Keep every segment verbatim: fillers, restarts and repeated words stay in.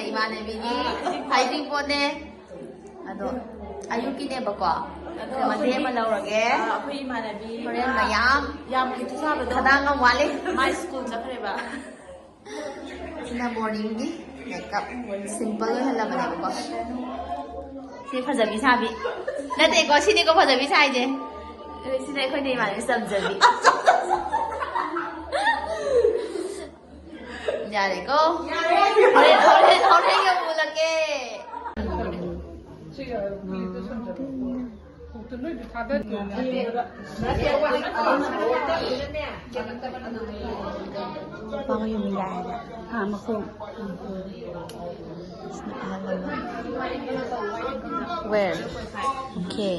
ꯏꯃꯥꯟꯅꯕꯤꯒꯤ ꯍꯩꯖꯤꯡꯄꯣꯠꯅꯦ꯫ ꯑꯗꯣ ꯑꯌꯨꯛꯀꯤꯅꯦꯕꯀꯣ꯫ ꯑꯗꯣ ꯃꯇꯦꯛ ꯑꯃ ꯂꯧꯔꯒꯦ꯫ ꯑꯥ, ꯑꯩꯈꯣꯏ ꯏꯃꯥꯟꯅꯕꯤ ꯍꯣꯔꯦꯟ ꯃꯌꯥꯝ ꯌꯥꯝ ꯀꯤꯇꯨ ꯁꯥꯕꯗꯣ꯫ ꯈꯗꯥꯡ ꯑꯃ ꯋꯥꯠꯂꯤ꯫ ꯃꯥꯏ ꯁ꯭ꯀꯨꯜ ꯆꯠꯈ꯭ꯔꯦꯕ꯫ ꯁꯤꯅ ꯃꯣꯔꯅꯤꯡꯒꯤ ꯃꯦꯀꯞ꯫ ꯁꯤꯝꯄꯜ ꯑꯣꯏꯍꯜꯂꯕꯅꯦꯕꯀꯣ꯫ ꯁꯤ ꯐꯖꯕꯤ ꯁꯥꯕꯤ꯫ ꯅꯠꯇꯦꯀꯣ, ꯁꯤꯅꯤꯀꯣ ꯐꯖꯕꯤ ꯁꯥꯏꯁꯦ꯫ ꯁꯤꯗ ꯑꯩꯈꯣꯏꯅ ꯏꯃꯥꯟꯅꯕꯤ ꯆꯝꯖꯕꯤ꯫ ꯌꯥꯔꯦꯀꯣ? ꯍꯣꯔꯦꯟ, ꯍꯣꯔꯦꯟ, ꯍꯣꯔꯦꯟ ꯌꯧ ꯎꯂꯛꯀꯦ꯫ ꯅꯨꯄꯥ ꯃꯌꯨꯝ ꯌꯥꯏ ꯍꯥꯏꯕ꯫ ꯑꯥ, ꯃꯈꯣꯡ꯫ Where? Okay.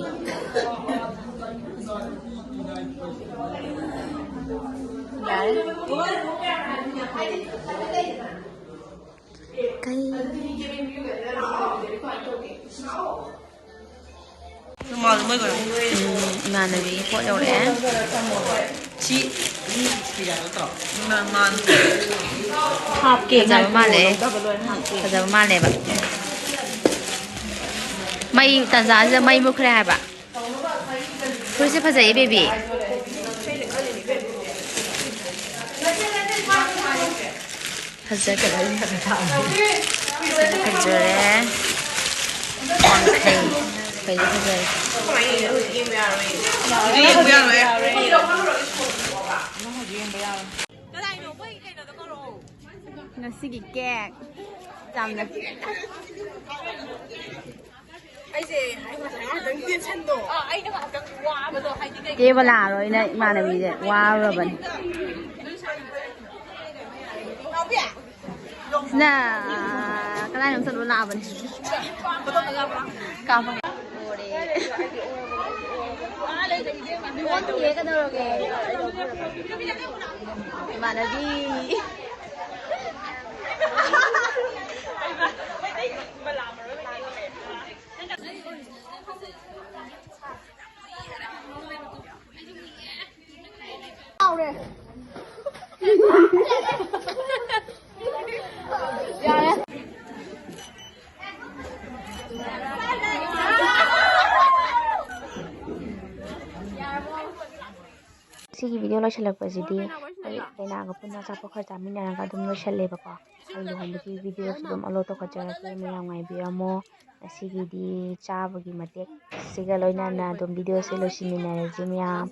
ꯌꯥꯔꯦ꯫ ꯀꯩ? ꯎꯝ, ꯏꯃꯥꯟꯅꯕꯤꯒꯤ ꯄꯣꯠ ꯌꯧꯔꯛꯑꯦ꯫ ꯁꯤ ꯐꯖꯕ ꯃꯥꯜꯂꯦ꯫ ꯐꯖꯕ ꯃꯥꯜꯂꯦꯕ꯫ ꯃꯩ ꯇꯟꯖꯥꯁꯤꯗ ꯃꯩ ꯃꯨꯠꯈ꯭ꯔꯦ ꯍꯥꯏꯕ꯫ ꯐꯨꯔꯤꯠꯁꯦ ꯐꯖꯩꯌꯦ, ꯕꯦꯕꯤ꯫ ꯐꯖꯗꯕ꯫ ꯁꯤꯁꯨ ꯐꯖꯔꯦ꯫ ꯋꯥꯡꯈꯩ꯫ ꯀꯩꯁꯨ ꯐꯖꯔꯦ꯫ ꯌꯦꯡꯕ ꯌꯥꯔꯣꯏ꯫ ꯉꯁꯤꯒꯤ ꯀꯦꯛ ꯌꯥꯝꯅ ꯑꯩꯁꯦ ꯉꯁꯥꯏ ꯉꯥꯏꯍꯥꯛꯇꯪ ꯇꯦꯟꯁꯟꯗꯣ꯫ ꯑꯩꯅ ꯉꯥꯏꯍꯥꯛꯇꯪ ꯋꯥꯕꯗꯣ ꯍꯥꯏꯗꯤ ꯀꯩ ꯀꯦꯕ ꯂꯥꯛꯑꯔꯣꯏꯅ ꯏꯃꯥꯟꯅꯕꯤꯁꯦ ꯋꯥꯔꯨꯔꯕꯅꯤ꯫ ꯅꯥꯎꯕꯤ! ꯁꯤꯅ ꯀꯗꯥꯏꯅꯣ ꯆꯠꯂꯨ ꯂꯥꯛꯑꯕꯅꯤ꯫ ꯀꯥꯞꯄꯒ꯫ ꯂꯣꯏꯔꯦ꯫ ꯑꯣꯟꯗꯤꯌꯦ, ꯀꯩꯗꯧꯔꯒꯦ? ꯏꯃꯥꯟꯅꯕꯤ꯫ ꯌꯥꯔꯦ꯫ ꯁꯤꯒꯤ ꯚꯤꯗꯤꯑꯣ ꯂꯣꯏꯁꯤꯜꯂꯛꯄꯁꯤꯗꯤ ꯑꯩꯈꯣꯏ ꯀꯩꯅꯥꯒ ꯄꯨꯟꯅ ꯑꯆꯥꯄꯣꯠ ꯈꯔ ꯆꯥꯃꯤꯟꯅꯔꯒ ꯑꯗꯨꯝ ꯂꯣꯏꯁꯤꯜꯂꯦꯕꯀꯣ꯫ ꯑꯩ ꯂꯨꯍꯣꯡꯕꯒꯤ ꯚꯤꯗꯤꯑꯣꯁꯨ ꯑꯗꯨꯝ ꯑꯞꯂꯣꯗ ꯇꯧꯈꯠꯆꯔꯛꯀꯦ, ꯃꯌꯥꯝ ꯉꯥꯏꯕꯤꯔꯝꯃꯣ꯫ ꯉꯁꯤꯒꯤꯗꯤ ꯆꯥꯕꯒꯤ ꯃꯇꯦꯛꯁꯤꯒ ꯂꯣꯏꯅꯅ ꯑꯗꯨꯝ ꯚꯤꯗꯤꯑꯣꯁꯦ ꯂꯣꯏꯁꯤꯟꯃꯤꯟꯅꯔꯁꯤ ꯃꯌꯥꯝ꯫